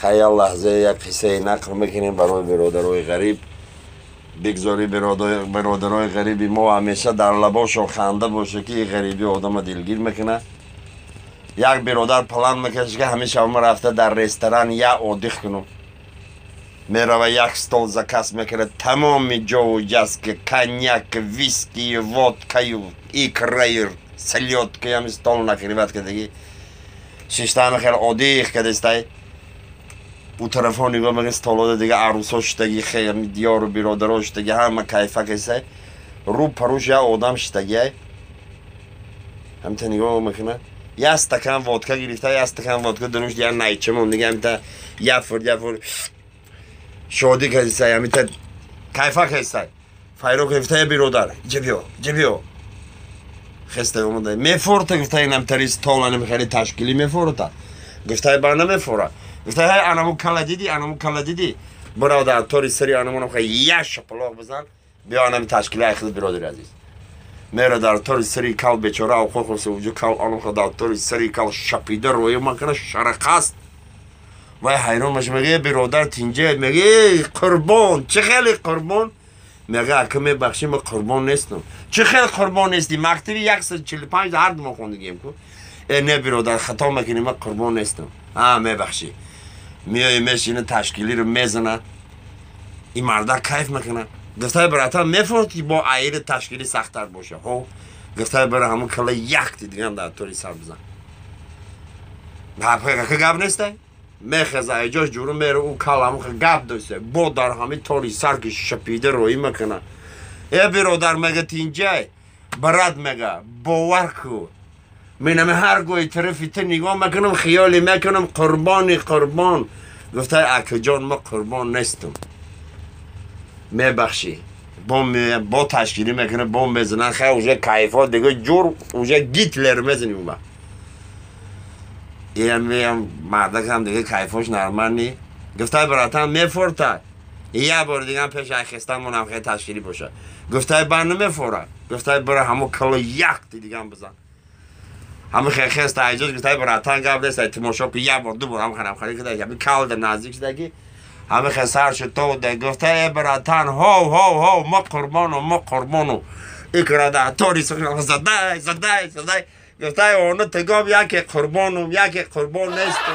Хай, як лаҳза як қиссае нақл мекунем барои бародарои ғариб. Бигзори бародарои ғариби мо ҳамеша дар лабошон ханда боша, ки ғарибӣ одама дилгир мекунад. Як биродар план мекашад, ки ҳамеша ма рафта дар ресторан як отдых кунам. Мерава, як стол заказ мекунад, тамоми ҷову ҷаски, коньяк, виски, водкаю, икраю, селёдка, ҳами стол накрывать кардагӣ, шиштами, хеле отдых кардастай. Ӯ тарафо нигоҳ мекунад, столода дига арӯсо шиштагӣ, хеле диёру биродаро шиштагӣ, ҳама кайфа касай. Рӯ паруш як одам шиштагиай, ҳамта нигоҳ мекунад, як стакан водка гирифта, як стакан водка даруш як найча мондига, ҳамта як фур, як фур шодӣ кардисай, ҳамита кайфа кардисай. Файро гирифта: «Е биродар, иҷа биё, иҷа биё». Хеста омада мефорта. Гуфта: «Инамтари стол анам хеле ташкилӣ мефорта». Гуфта: «Ба намефора». Гуфта: «Ҳай, анаму кала дидӣ, анаму кала дидӣ, бародар, тори сари анамонам хай як шапалоқ бизан, биё, анами ташкили ай хел». Биродари азиз мера дар тори сари кал, бечора овқот хӯрса, уҷо кал анам дар тори сари кал шапида рӯя макана, шарақаст. Вай ҳайрон меша, мега: «Биродар, тинҷа?» Мега: «Қурбон, чӣ хеле қурбон?» Мега: «Ака, мебахшӣ, ма қурбон нестам». «Чӣ хел қурбон нестӣ? Мактаби 145 ҳар думо хондагием ку». «Э, не, биродар, хато мекунӣ, ма қурбон нестам». «А, мебахшӣ». Меои, мешина, ташкилиро мезана. Ин мардак кайф мекунад. Гуфтаи: «Братан, мефорд ки бо аири ташкили сахттар боша?» «Ҳо». Гуфтаи: «Бара, ҳамун кала якти дигам дар тори сар бизан». Гап нестай, мехеза, эҷош ҷуру мера, ӯ кал ҳамун гап доста, бо дар ҳами тори сар ки шапида роӣ мекуна. «Э, биродар, — мега, — тинҷай, брат, — мега, — бовар ку, менами ҳар гоҳи тарафи ту нигоҳ мекунам, хиёле мекунам қурбони, қурбон». Гуфтай: «Акаҷон, ма қурбон нестам, мебахшӣ». Бо ташкилӣ мекунад, бо мезанад. Хай, уже кайфо дига ҷур, уже Гитлер мезанӣ. Уба иам мардакам дига кайфош нормал. Гуфтай: «Братан, мефорта як бори дигам пеш айхестан монам хеле ташкилӣ боша?» Гуфтай: «Ба намефора». Гуфтай: «Бара, ҳамо кало якти дигам бизан». Ҳама хеста айҷоз. Гуфтай: «Братан, гап нест, тимошо ки як бор, ду бор ҳам ханам хари кида, ҳами калда наздик шуда, ҳама хе сар шуд то гуфта: «Э, братан, ҳов, ҳов, ҳов, ма қурбону, ма қурбону». Икрада тори задай, задай, задай. Гуфтай: «Ону тигом, яке қурбонум, яке қурбон несту».